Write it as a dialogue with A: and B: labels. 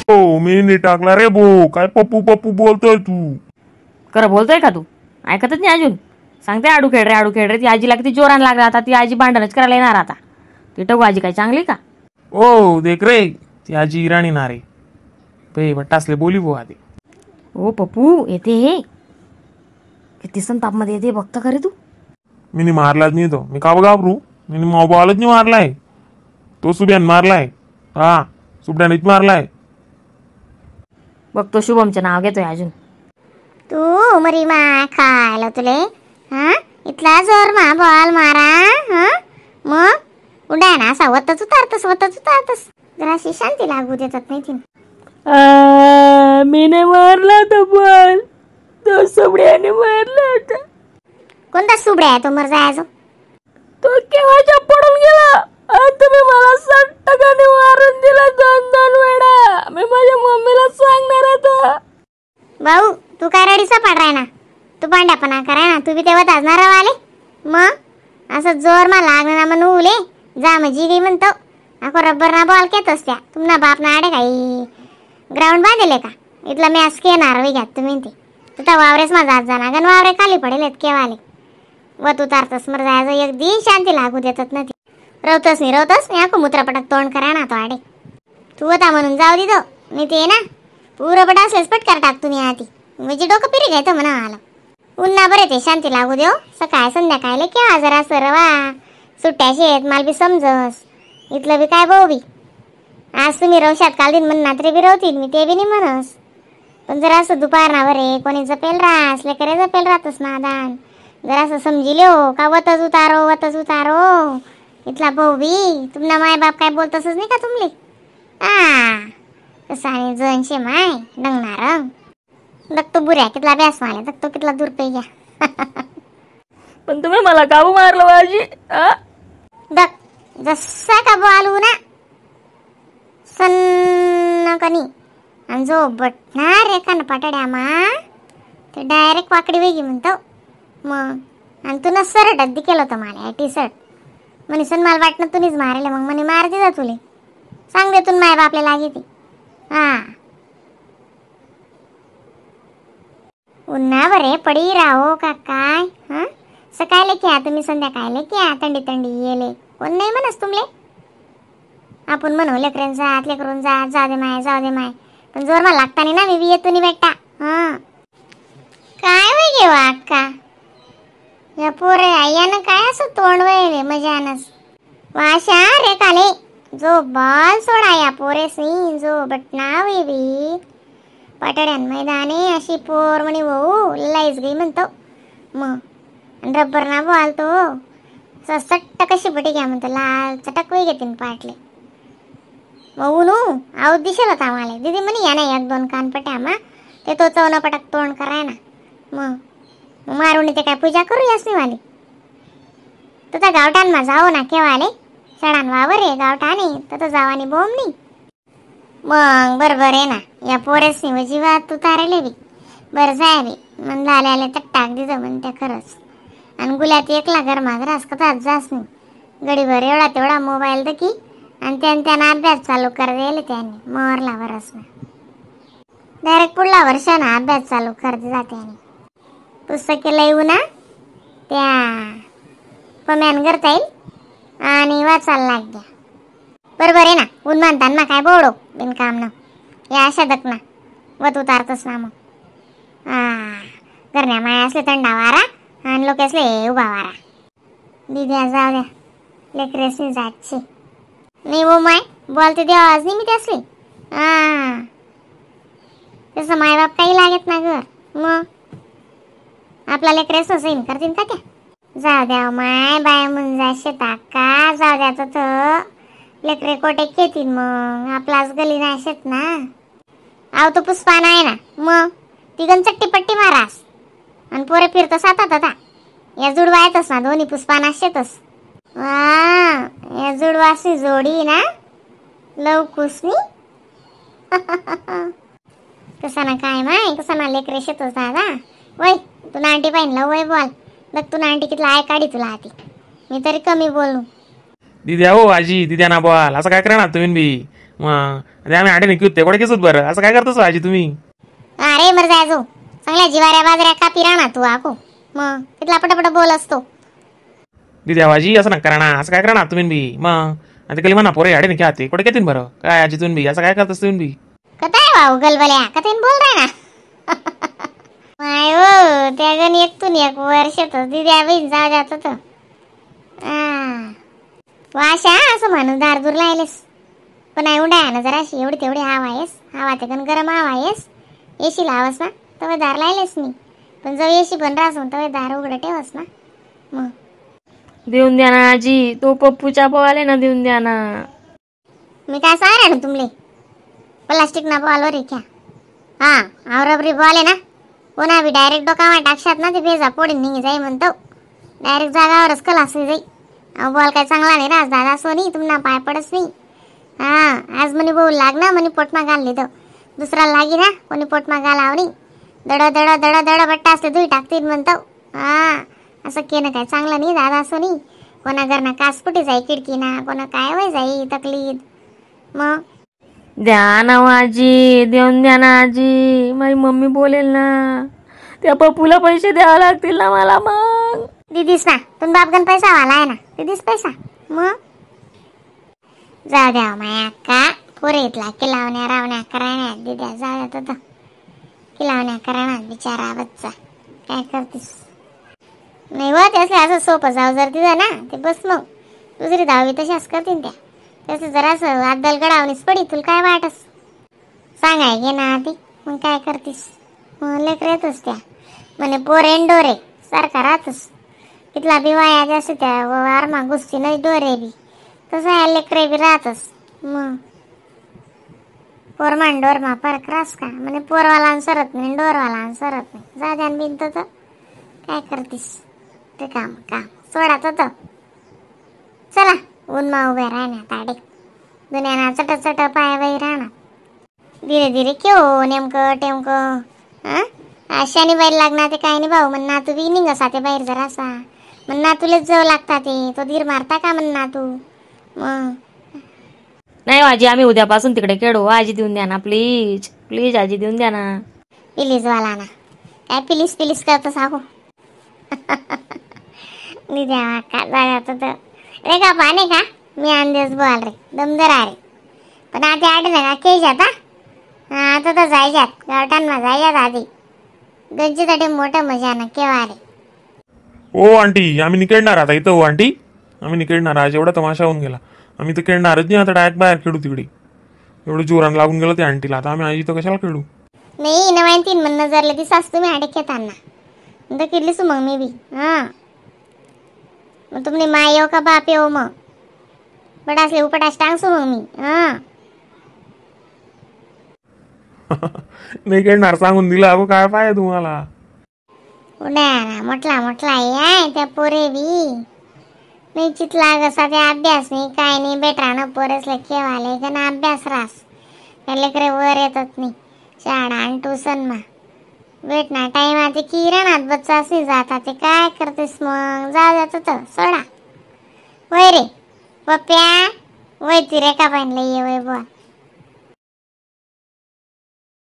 A: ओ मी नाही टाकला रे भो, काय पप्पू पप्पू बोलतोय तू?
B: खरं बोलतोय का तू? ऐकतच नाही अजून. सांगते आडू खेळ रे आडू खेळ रे. ती आजीला किती जोरान लागला आता, ती आजी भांडणच करायला येणार आता. ती टगू आजी काय चांगली का?
A: ओ देख रे ती आजी इराणी ना रे बे, बट्टासले बोली भो आधी.
B: ओ पप्पू येते हे किती संतापमध्ये येते बघता खरे तू.
A: मी मारलाच नाही तो, मी का घाबरू? मी मोबाईलच नाही मारलाय तो, सुब्यान मारलाय. हा सुब्यानेच मारलाय.
B: बघतो शुभमचं नाव घेतोय अजून.
C: तू मरी मा खायला तुले, हा इथला जोर मा बॉल मारा. हा मग उडाय ना असा वतच उतारतस वतच उतारतस, जराशी शांती लागू देतात नाही ती.
B: मी नाही मारला तो बॉल, तो सुबड्याने मारला होता.
C: कोणता सुबड्या आहे तो मर जायचो?
B: तो केव्हाच्या पडून गेला. तुम्ही मला 60 टक्काने मारून दिला 2-2 वेळा. मी माझ्या मम्मीला सांगणार आता.
C: भाऊ तू काय रडीचा पाड राय ना, तू पांड्यापणा कराय ना, तू बी तेव्हा ताजणार आले. मग असं जोर मा लागणार म्हणून उले जा मजी गई म्हणतो. अको रब्बर ना बॉल केतोस त्या तुमना बाप ना आडे काही ग्राउंड बांधले का? इथला मॅच खेळणार वे घ्यात तुम्ही ते तर वावरेच मा जात जाणार गण वावरे खाली पडेल केवाले व तू तारतस मर जायचं. एक दिन शांती लागू देतात ना ती. रवतस नाही रवतस नाही अको मूत्रपटक तोंड करा ना तो आडे. तू होता म्हणून जाऊ दिदो नाही ते ना पुरं पट असलेच पटकार टाक तुम्ही आधी म्हणजे डोकं पिरी घ्यायचं म्हणा आला. उन्हा बरे ते शांती लागू देव सकाळ संध्याकाळले केव्हा जरा सरवा सुट्ट्या शेत माल बी समजस इथलं बी काय भाऊ बी. आज तुम्ही रवशात काल दिन म्हण रात्री बी रवतील मी ते बी नाही म्हणस, पण जरा असं दुपार ना बरे कोणी जपेल रास असले करे जपेल राहतस नादान. जरा असं समजिले हो का वतच उतारो वतच उतारो इथला भाऊ बी. तुमना माय बाप काय बोलतसच नाही का तुमले? आ कसा आणि जनशे माय डंगणार दगतो बुऱ्या कितला ब्यास माले दगतो कितला दूर पे घ्या.
B: पण तुम्ही मला काबू मारलं माझी.
C: दग जसा का बालू ना सन्न कनी आणि जो बटणार एकानं पाटड्या मा ते डायरेक्ट वाकडी वेगी म्हणतो मग. आणि तू ना सरट अगदी केलं होतं मला टी शर्ट म्हणे सण मला वाटणं तुम्हीच मारेल मग म्हणे मार दे जा तुले सांग दे तू माय बापले लागे ती. हा उन्हा बरे पडी राहो का काय? हा सकाळले क्या तुम्ही संध्याकाळले क्या थंडी थंडी येले कोण नाही म्हणस तुमले. आपण म्हणू लेकरेन जात लेकरून जात जाऊ दे माय जाऊ दे माय, पण जोर मला लागता नाही ना मी बी येतो नाही बेटा. हा काय वय गे अक्का या पोरे आयानं काय असं तोंड वळले मजानच वाशा रे काले जो बॉल सोडा या पोरेसनी जो बटना वे बी पाटड्यान मैदाने अशी पोर म्हणे भाऊ लईच गई म्हणतो मग. आणि रब्बर ना बॉल तो सट्ट कशी पटी घ्या म्हणतो लाल चटक वे घेतीन पाटले मग उनू आऊत दिसेल होता आम्हाला. दिदी म्हणे या ना एक दोन कानपट्या मा ते तो चौना पटक तोंड कराय ना मग मारून ते काय पूजा करू यास नाही वाली. तर त्या गावठान मा जाओ ना केव्हा आले सडान वावर आहे गावठाने तर जावानी बोम नाही मग बरोबर आहे ना. या पोरेसनी जीवात तू तारेले बी बरं जाय बी म्हणलं आले आले तर टाक दिलं म्हणते खरंच. आणि गुल्यात एकला घर माझं कथाच जास नाही गडीभर एवढा तेवढा मोबाईल तर की आणि त्यानं अभ्यास चालू कर दिले त्यांनी मोरला वरस ना डायरेक्ट पुढला वर्षाना अभ्यास चालू कर जाते. आणि पुस्तके येऊ ना त्या पम्यान करता येईल आणि वाचायला लाग गया बरोबर आहे ना. ऊन मानताना ना काय बोडो बिनकाम ना या अशा दकना वत उतारतस ना मग. हा करण्या माया असले थंडा वारा आणि लोक असले उभा वारा. दिद्या जाऊ द्या लेकरेसनी जातची नाही हो माय बोलते देवाज नाही मी त्यासली. हा तसं मायबाप काही लागत ना घर मग आपला लेकरेस सैन करतील का त्या? जाऊ द्या माय बाय म्हणून शेतात का जाऊ द्या तर लेकरे कोटे खेतील मग आपलाच गली नाही शेत ना. आव तो पुष्पा नाही ना मग तिगन चट्टी पट्टी मारास आणि पोरे फिरतो सातात आता या जुडवा येतस ना दोन्ही पुष्पा शेतस. वा या जुडवासी जोडी ना लवकुसनी कसा ना काय माय कसा ना लेकरे शेतस दादा. वय तू नांटी पाहिजे लव वय बोल बघ तू नांटी कितला आहे काढी तुला आती मी तरी कमी बोलू.
A: दिद्या हो आजी दिद्या ना बॉल असं काय करणार तुम्ही बी? मग आम्ही आडे निघू ते कोडे केसूत बरं असं काय करतोस आजी तुम्ही?
C: अरे मर जायचो चांगल्या जिवाऱ्या बाजऱ्या कापी राहणार तू आको मग तिथला पटापट बोल असतो.
A: दिद्या आजी असं ना करा ना असं काय करणार तुम्ही बी? मग आता कली म्हणा पोरे आडे निघा ते कुठे घेतीन बरं काय आजी तुम्ही बी असं काय करतोस तुम्ही बी?
C: कथाय वाव गलबल्या कथेन बोल रे ना. माय हो त्या गण एकतून एक वर्ष तर दिद्या बहीण जाऊ जात होतं. वाशा असं म्हणून दार दूर लायलेस पण आई उंडाया ना जराशी एवढी तेवढी हवा आहेस हवा ते गण गरम हवा आहेस एशी लावस ना तवे दार लायलेस मी पण जवळ एशी पण राहस तवे दार उघडं ठेवस ना. मग
B: देऊन द्या ना आजी तो पप्पूच्या बॉल ना देऊन द्या ना.
C: मी काय सांगा ना तुमले प्लास्टिक ना बॉल वर क्या हा आवरबरी बॉल आहे ना कोणा बी डायरेक्ट डोकामा टाकशात ना ते भेजा पोडीन निघी जाई म्हणतो डायरेक्ट जागावरच कलास जाई. अहो बॉल काय चांगला नाही रास दादा सोनी तुम्हाला पाय पडस नाही. हा आज म्हणे भाऊ लाग ना म्हणे पोटमा घालली तर दुसरा लागी ना कोणी पोटमा घालाव नाही दड दड दड दड बट्टा असते धुई टाकतील म्हणतो. हा असं केलं काय चांगलं नाही दादा सोनी कोणा घरना कास कुठे जाई खिडकी ना कोणा काय वय जाई तकलीफ. मग
B: द्या ना आजी देऊन द्या ना आजी माझी मम्मी बोलेल ना त्या पप्पूला पैसे द्यावे लागतील ना मला. मग
C: दिदीस ना तुम बापगन पैसा वाला आहे ना दिदीस पैसा. मग जाऊ द्या माया अक्का पोरे इथला किलावण्या रावण्या करण्या दिद्या जाऊ द्या तो किलावण्या करणार बिचारा बच्चा काय करतीस नाही व त्यासले असं सोपं जाऊ जर दिलं ना ते बस मग दुसरी दहावी तशाच करतील त्या तसं जरासं अद्दल गडावणीच पडी तुला काय वाटस सांगाय घे ना आधी मग काय करतीस. मग लेकर येतच त्या म्हणे पोरे न डोरे सारखा राहतस कितला बी वाया जास्त त्या वारमा गुस्ती नाही डोरे बी तसं या लेकरे बी राहतस. मग पोरमा न डोरमा फरक रास का म्हणे पोरवाला सरत नाही डोरवाला सरत नाही जा द्या बिन तर काय करतीस ते काम काम सोडा तर चला उन्मा उभे राहणार ताडे दुनियाना चट चट पाय बाई राहणार धीरे धीरे केव नेमकं टेमकं. हां शनिवारी लागणार ते काय नाही भाऊ म्हण नातू बी निघसा ते बाहेर जरासा म्हण नातूलेच जाऊ लागता ते तो धीर मारता का म्हण नातू. मग
B: नाही आजी आम्ही उद्यापासून तिकडे खेळू आजी देऊन द्या ना प्लीज प्लीज आजी देऊन द्या ना.
C: प्लीज वाला ना काय प्लीज प्लीज करतो सांगू द्या का जात तर रे का पाणी का मी अंदेज बोल रे दमदर आहे पण आता आठ ना के जाता आता तर जायजात गावठांना जायजात आधी गंजीसाठी मोठं मजा ना केव्हा रे.
A: ओ आंटी आम्ही निघणार आता इथं. हो आंटी आम्ही निघणार आज एवढा तमाशा होऊन गेला आम्ही तर खेळणारच नाही आता डायरेक्ट बाहेर खेळू तिकडे एवढं जोरान लागून गेलं ते आंटीला आता आम्ही आई इथं कशाला खेळू.
C: नाही नवाईन तीन म्हण नजरले दिसास तुम्ही आडे खेळताना तर किडलीस मग मी बी. हां मग तुमने माय येऊ का बाप येऊ मग बडासले उपटास टांगसू मग मी. हां
A: नाही खेळणार सांगून दिलं अगो काय पाहिजे तुम्हाला.
C: उड्या म्हटला म्हटला आहे त्या पोरे बी नाही चितला कसा ते अभ्यास नाही काय नाही बेटा ना पोरेसला केवाले का ना अभ्यास रास त्या लेकरे वर येतात नाही शाळा आणि ट्युशन मा भेटणार टाइम आता की राहणार बच्चाच नाही जाता ते काय करतेस मग जा जात तर सोडा वय रे पप्प्या वय ती रेखा बांधले ये वय बुवा